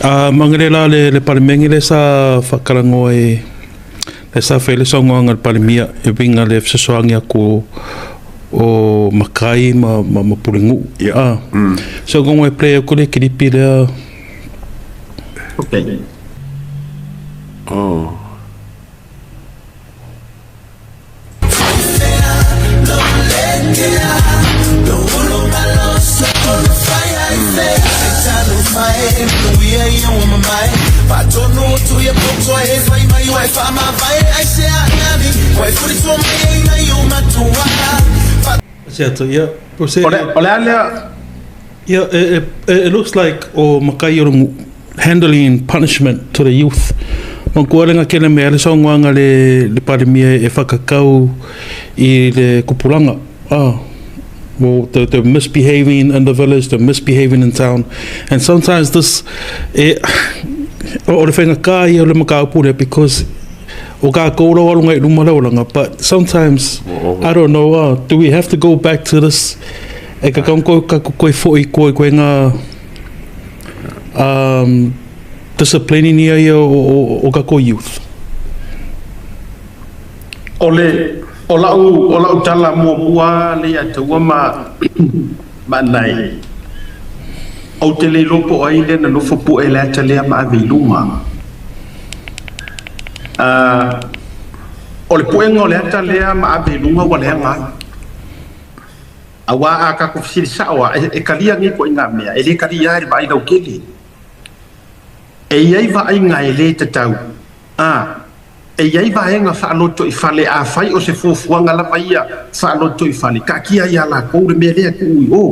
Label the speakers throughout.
Speaker 1: A magele la le Palemene lea sa faatalanoa e lea sa fai le saunoaga a le Palemia e uiga le fesoasoani atu o matai ma pulenuu. A saunoaga e play atu le kilipi lea.
Speaker 2: Okay.
Speaker 3: Oh.
Speaker 2: O le a lea?
Speaker 1: Yeah, it looks like o matai o le nuu handling punishment to the youth. Manatua le tele mea le saunoaga le Palemia e whakatau i le kupulanga. Ah, well, they're misbehaving in the village, they're misbehaving in town. And sometimes this, e, o le whainga ia o le mataupu lea because o kākou lau alunga i luma le olaga, but sometimes, I don't know, do we have to go back to this? E ka kaunkou ka koe foi koe koe ngā disciplining ia ia o kākou youth.
Speaker 2: O le, o lau, o lau tala muamua lea ia te ua ma, ma anae, ou te le iloa po o ai lea na nofo pu'e le ata lea ma ave i luga. O le pu'ega o le ata lea ma ave i luga ua leaga ai. Auā a kākou fesili sa'o a, e kalia nei ituaiga mea, e lē kalia ai le vaai lautele. E i ai vaaiga e lē tatau, a e i ai vaega faalotoifale afai o se fuafuaga lava ia faalotoifale, taatia ai iā lākou le mea lea e tuu i o.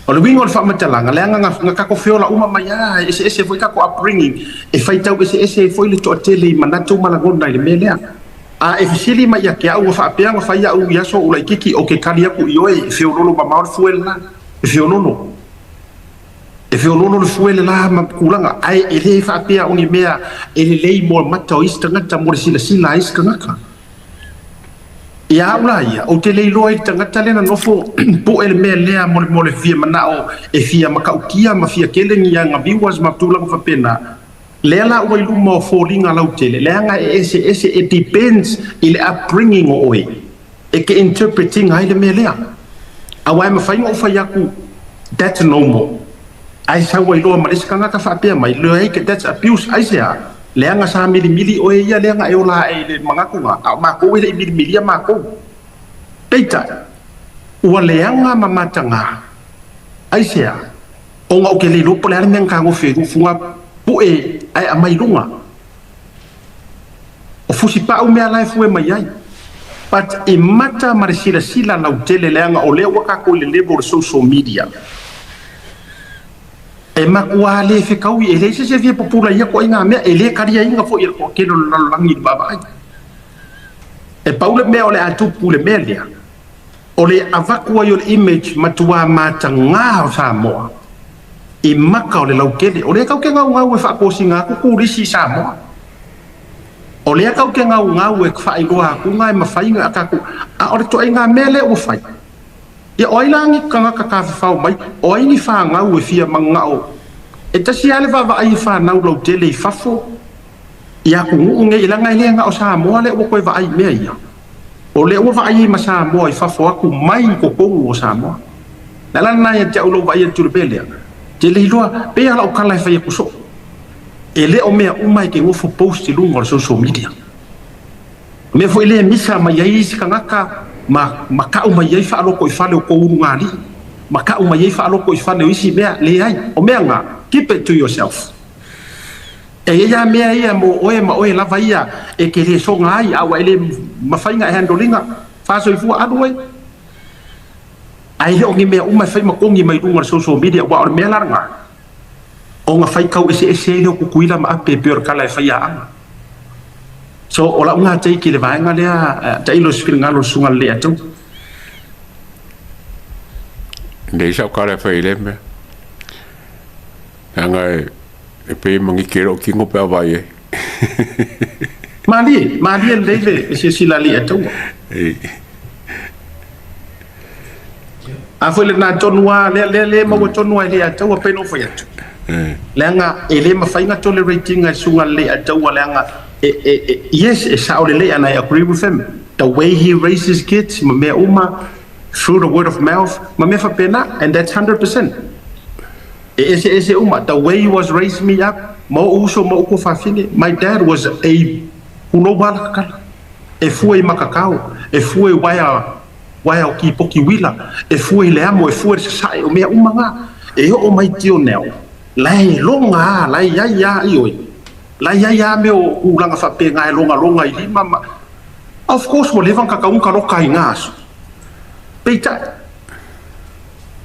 Speaker 2: O le uiga o le faamatalaga, leaga na tatou feola uma mai lava, e eseese foi tatou upbringing, e faitau eseese ai foi le toatele i manatu ma lagona i le mea lea. A e fesili mai ia te au ua faapea ona fai au i aso ou laitiiti, ou te tali atu i oe, e feololo mamao le fue le la, e feololo. E feololo le fue le la ma tulaga, ae e le faapea o ni mea e lelei mo mata o isi tagata, mo le silasila a isi tagata. Ia au la ia, ou te le iloa i le tagata lea na nofo poe le mea lea mo le mo le fia manao e fia matautia ma fia tele ni ana viewers ma tulaga faapena. Lea la ua i luma o foliga lautele, leaga e eseese, it depends i le upbringing o oe e te interpret ina ai le mea lea. Aua e mafai ona ou fai atu that's normal. Ae sau ai loa ma le isi tagata faapea mai, leai that's abuse, aisea? Leaga sa milimili oe ia leaga e ola ae i le manatu-ga, a o makou e le i milimilia makou. Peitai, ua leaga ma mataga. Aisea? Ona ou te le iloa po o le a le mea na tagofi ai lou fuga pu'e ae aumai i luga. O fusipa'u mea la e fue mai ai. But e mata ma le silasila lautele leaga o lea ua tatou i le level o le social media. E matua le fekaui, e leai se isi e fia pupula i ia ituaiga mea, e le taliaina foi e le toatele o le lalolagi i le vaavaai. E pau le mea o le a tupu i le mea lea, o le avatu ai o le image matua matagā o Samoa i maka o le lautele. O lea tatou te gaugau e faatosina atu turisi i Samoa. O lea tatou te gaugau e faailoa atu na e mafai ona tatou, a o le ituaiga mea lea ua fai, Ia, o ai la ni tagata tafafao mai? O ai ni fanau e fia manao? E tasi lava le vaavaai i fanau lautele i fafo i atunuu nei, leaga e le na o Samoa lea ua toe vaai i mea ia. O lea ua vaai ai ma Samoa i fafo atu mai i totonu o Samoa. O le ala lena ia te au i lou vaai atu i le mea lea, te le iloa, pei lava lau tala e fai atu soo, e le o mea uma e te nofo post i luga o le social media. O mea foi lea e misa mai ai isi tagata ma mata'u mai ai faalotoifale o tou ulugalii, mata'u mai ai faalotoifale o isi mea, leai, o mea na, keep it to yourself. E i ai lava mea ia mo oe ma oe lava ia e te le soga ai, a ua e le mafai na e handle ina, faasoifua alu oe. Ae le o ni mea uma e fai ma togi mai luga o le social media, aua o le mea la lena, ona faitau eseese ai lea o Tutuila ma Ape e pei o le tala e fai ia Aga. So, o lau lena take i le vaega lea, tailo i se finagalo o le Susuga Lelei Atou.
Speaker 3: Leai sau tala e fai i lea mea. Leaga e pei e magiki ai lou tino pe a vaai ai.
Speaker 2: Malie, malie lelei le silasila a Alii Ataua. A foi lena tonu lava, lea, lea, lea e maua tonu lava e le Ataua pei ona ou fai atu. Leaga e le mafai ona tolerate ina e susuga lelei Ataua leaga e, e, e, yes, e sao lelei and I agree with him the way he raised his kids ma mea uma through the word of mouth ma mea faapena and that's 100%. E eseese uma the way he was raised me up ma o'u uso ma o'u tuafafine, my dad was a pulou alakakala e fua i makakao, e fua i uaea uaea o kipoki uila, e fua i le amo, e fua i le sasae, o mea uma na, e oo mai tioneo, la e loga a, la e iai a ioe, la e iai a mea o tulaga faapena e logaloga i lima ma, of course ua leva ona tatau ona taloka ai i na aso. Peitai,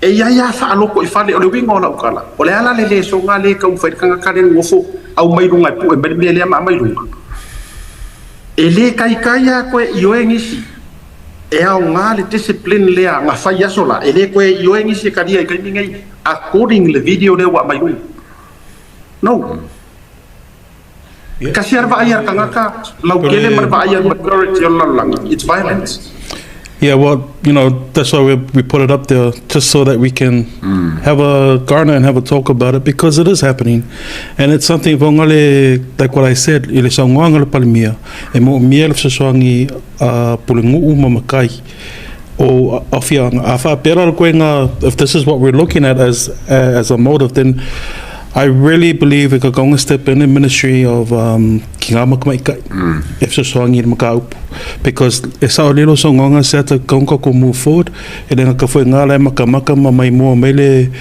Speaker 2: e iai a faaloko i fale, o le uiga o lau tala, o le a la le lesoga lea e taumafai le tagata lea e nonofo aumai luga e pue mai le mea lea ma aumai luga? E le taitai a koe ioe nisi. E aoga le discipline lea na fai aso la, e le toe ioe nisi e talia i taimi nei according le video lea ua aumai luga. No. Kasi a le vaai a le tagata lautele ma le vaai a le majority o le lalolagi, it's violence.
Speaker 1: Yeah, well, you know, that's why we, we put it up there, just so that we can have a garner and have a talk about it, because it is happening. And it's something, vongale, like what I said, i le saunoaga le Palemia, e moomia le fesoasoani a Pulenuu ma Makai o Afiaga. A faapea la le koenga, if this is what we're looking at as, as a motive, then I really believe e kakaunga step in the ministry of um, ki ngā makamaikai e fesoasoani i le mataupu. Because e sao lilo saunoaga se ata kaunga ko move forward, e le ngaka foi ngā lai makamaka ma mai mua mai le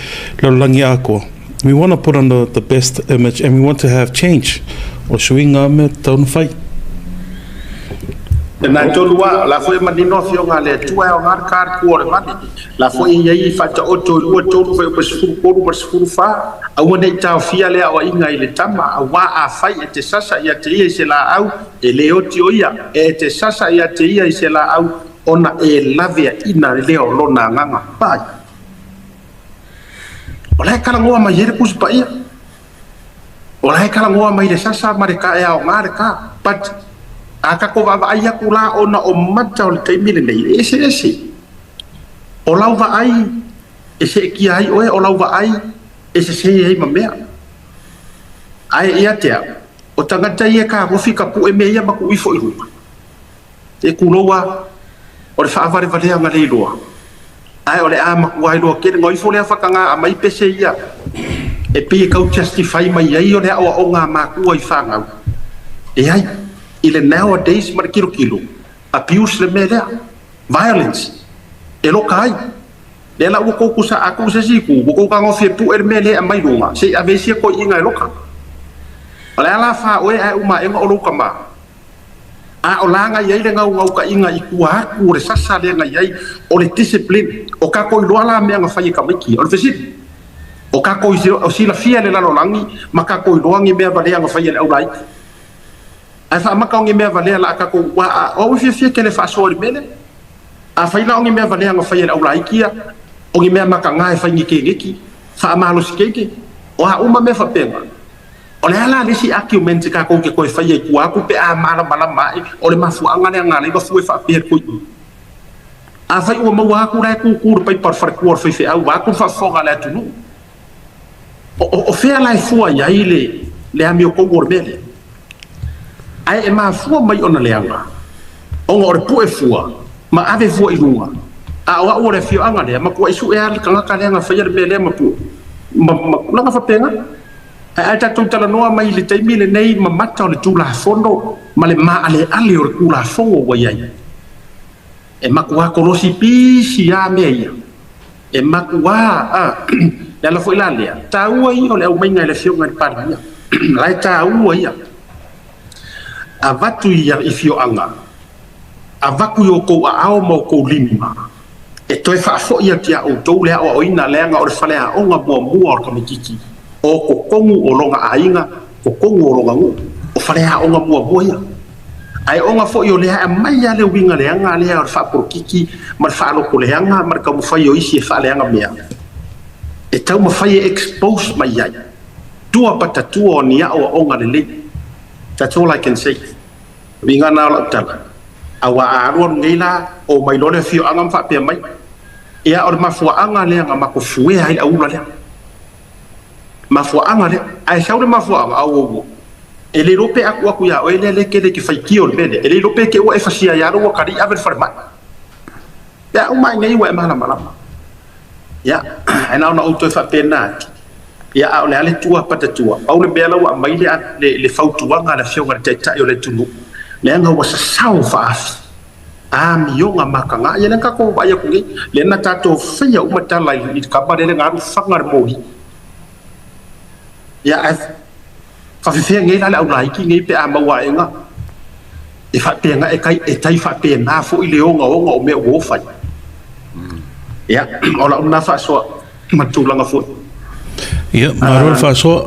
Speaker 1: lalolagi atoa. We want to put on the, the best image and we want to have change. O suiga mea tatau ona fai.
Speaker 2: Lena e tolu a, la foi e manino afioga a le Atua e aoga le ka le kua o le vale. La foi e iai i faataoto i lua tolu fuaiupu 13 ma le 14, aua ne i taofia le aoaiga i le tama, auā afai e te sasa ia te ia i se laau, e le oti o ia, e te sasa ia te ia i se laau, ona e laveaina lea o lona agaga. Pai. O la e talanoa mai ai le Tusi Paia. O la e talanoa mai le sasa ma le ka e aoga le ka. But a tatou vaavaai atu la ona o mata o le taimi lenei e eseese. O lau vaai e seetia ai oe, o lau vaai e sese ai ma mea. Ae ia te au, o tagata ia e tagofi ka pue mea ia ma tuu ifo i luga. E kulou a, o le faavalevaleaga le iloa, ae o le a matua iloa tele. Na ifo lea fatagā aumai pese ia e pei e tau justify mai ai o le aoaoga a matua i fanau. Leai, i le nowadays ma le tilotilo, abuse le mea lea, violence, e loka ai. Lea la ua tou tusa a tuu se isi itu, ua tou tagofi e pue le mea lea e aumai luga, se i ave ai sia toeaiina e loka. O le a la fa oe ae uma aega o lou tama? A o la na i ai le naunautaiga i tua atu o le sasa lea na i ai, o le discipline. O tatou iloa la mea na fai e tamaiti ia. O le fesili, o tatou o silafia e le lalolagi ma tatou iloa ni mea valea na fai e le aulaiti? Ae faamata o ni mea valea la a tatou, ua, o au e fiafia tele e faasoa i le mea lea. Afai la o ni mea valea na fai e le aulaiti ia, o ni mea mataga e fai ni keneti, faamalosi keiki, o a uma mea faapena, O le a la le isi argument tatou te toe faia i tua atu pe a malamalama ae o le mafuaaga lea na ala ai ona fue faapea le toeaina. Afai ua maua atu la e tutu le paipa o le faletua o le faifeau vaeatu le faafofoga a le atunuu, o, o, o fea la e fua i ai le, le amiotonu o le mea lea? Ae e mafua mai ona leaga ona o le pue fua ma ave fua i luga. A o au o le afioaga lea, matuai sue lava le tagata lea na faia le mea lea ma pue ma, ma tulaga faapena. Ae a tatou talanoa mai i le taimi lenei ma mata o le Tulafono ma le maaleale o le Tulafono ua i ai, e matua kolosi pisi lava mea ia. E matua, a, le ala foi la lea, taua ia o le aumaiga e le Afioga i le Palemia. La e taua ia. Avatu i afioaga, avatu i outou aao ma outou lima, e toe faafoi atu iā outou le aoaoina leaga o le faleaoga muamua o le tamaititi, o totonu o lona aiga, totonu o lona nuu, o faleaoga muamua ia. Ae ona foi o lea e aumai lava le uiga leaga lea o le faapolokiki ma le faaloto leaga ma le taumafai o isi e faaleaga mea, e taumafai e expose mai ai tua patatua o ni aoaoga lelei. That's all I can say. Uiga na o lau tala, aua a alualu nei la, omai loa le afioaga ma faapea mai, Ia, o le mafuaaga lea na matou fuea ai le aula lea. Mafuaaga lea. Ae sau le mafuaaga, auauo, e le iloa pe akuaku ia oe lea lea e tele e te faitio i le mea lea, e le iloa pe te i ua e fasia ai lava lou atalii ave i le falemai. Pe a uma ai nei ua e malamalama. Ia, ae na ona ou toe faapena atu, ia a o le a le tua pata tua, pau le mea la ua aumai le, le, le fautuaga a le Afioga i le Taitai o le atunuu, leaga ua sasao faafi amioga mataga. Ia lea na tatou vaai atu nei, lea na tatou faia uma tala i le tama lea na alu faga le moli. Ia, ae faafefea nei la le aulaiti nei pe a maua aega e faapena, e tai, e tai faapena foi le ogaoga o mea ua o fai. Ia, o lau lena faasoa ma tulaga foi.
Speaker 1: Ia, malo le faasoa.